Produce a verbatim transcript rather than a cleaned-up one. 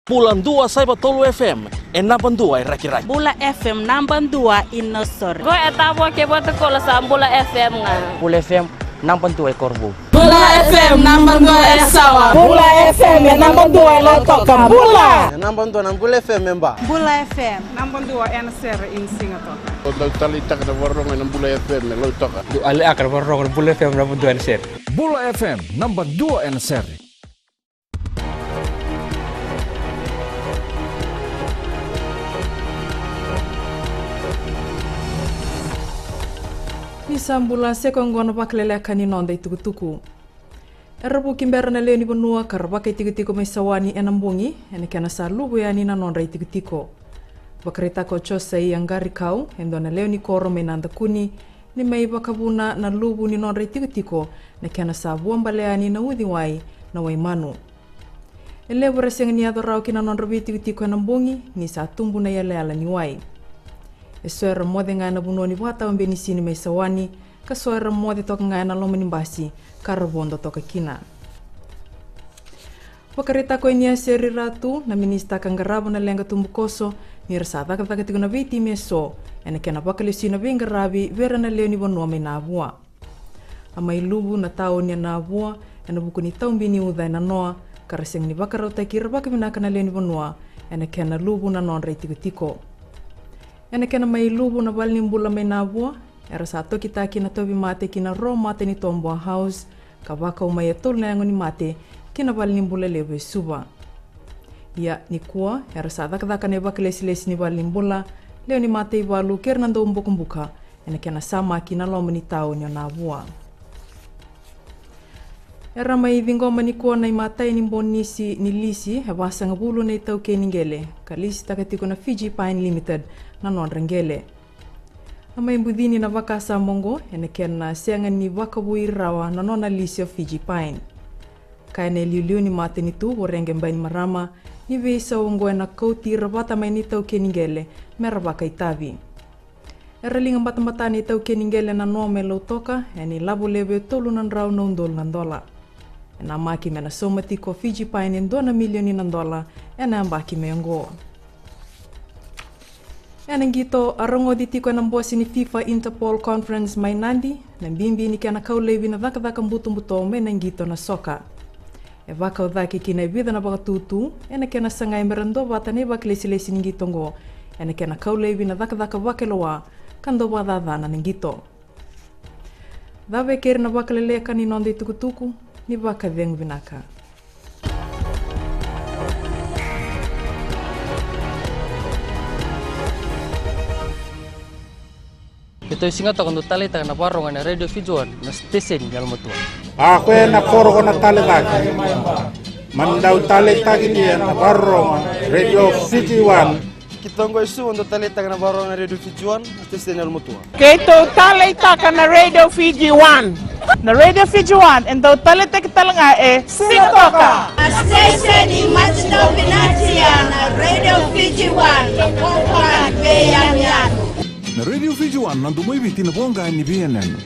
Bula dua saiva tolu F M, e naba dua e Rakiraki. Bula F M naba dua i Nausori. Qo e Tavua kei Vatukoula, sa Bula F M ga. Bula F M naba dua e Korovou. Bula F M naba dua e Sawa. Bula F M e naba dua e Lautoka. Bula. E naba dua na Bula F M e Ba. Bula F M naba dua ena sere i Sigatoka. Au dau taleitaka na vakarorogo ena Bula F M e Lautoka. Dau taleitaka na vakarorogo ena Bula F M naba dua ena sere. Bula F M naba dua ena sere. Ni sa bula, se ko oqo na vakaleleka ni noda itukutuku. Era vuki bera na lewe ni vanua ka ra vakaitikotiko mai Sawani ena bogi, ena kena sa luvu yani na nodra itikotiko. Vakaraitaka o Josaia Qarikau, e dua na lewe ni koro mai Nadakuni, ni mai vakavuna na luvu ni nodra itikotiko, na kena sa vuabale yani na uciwai na Waimanu. E levu era sega ni yaco rawa ki na nodra veitikotiko ena bogi, ni sa tubu na iyalayala ni wai. E so era moce ga ena vanua ni vakatawa benisini mai Sawani, ka so era moce toka ga ena loma ni basi, ka ra vodo toka kina. Vakaraitaka o Iniasere Ratu, na minisita ka qarava na leqa tubukoso, ni ra sa cakacaka tiko na veitimi e so, ena kena vakalesui na veiqaravi vei ira na lewe ni vanua mai Navua. A mai luvu na taoni o Navua ena vuku ni tau bi ni uca e nanoa, ka ra sega ni vakarautaki ira vakavinaka na lewe ni vanua ena kena luvu na nodra itikotiko. Ena kena mai luvu na valenibula mai Navua, era sa tokitaki na tauvimate ki na Ro Matanitu Boa House, ka vakau mai e tolu na yago ni mate ki na valenibula levu e Suva. Ia nikua, era sa cakacaka na ivakalesilesi ni valenibula, lewe ni mataivalu kei ira na daubokobuka, ena kena samaki na loma ni taoni o Navua. Era mai ciqoma nikua na imatai ni bonisi ni lisi e vasagavulu na itaukei ni qele, ka lisitaka tiko na Fiji Pine Limited na nodra qele. A mai bucini na vakasama oqo ena kena sega ni vakavoui rawa na nona lisi o Fiji Pine. Kaya na iliuliu ni matanitu, Voreqe Bainimarama, ni veisau oqo ena kauti ira vata mai na itaukei ni qele me ra vakaitavi. Era liga batabata na itaukei ni qele e nanoa mai Lautoka ena ilavo levu e tolu na drau na udolu na dola. E namaki me na sauma tiko o Fiji Pine e dua na milioni na dola ena yabaki mai oqo. Ena qito, a rogoci tiko ena bose ni FIFA Interpol Conference mai Nadi na bibi ni kena kau laivi na cakacaka butobuto mai na qito na soka. E vakau cake kina e vica na vakatutu ena kena sagai me ra duavata na ivakalesilesi ni qito oqo ena kena kau laivi na cakacaka vakailoa ka dau vakacacana na qito. Cava e keri na vakaleleka ni noda itukutuku, ni vakacegu vinaka. Keitou e Sigatoka dau taleitaka na vakarorogo ena Radio Fiji One, na siteseni yalomatua. A koya na koro ko na tale cake, mani dau taleitaki ni ena vakarorogo, Radio Fiji One. Keitou oqo e Suva dau taleitaka na vakarorogo ena Radio Fiji One, na siteseni yalomatua. Keitou taleitaka na Radio Fiji One. Na Radio Fiji One e dau taleitaki tale ga e Sigatoka. Na siteseni matadau vinaka na Radio Fiji One, na voqa ni veiyanuyanu. Na Radio Fiji One, na domo i Viti, na voqa ni veiyanuyanu.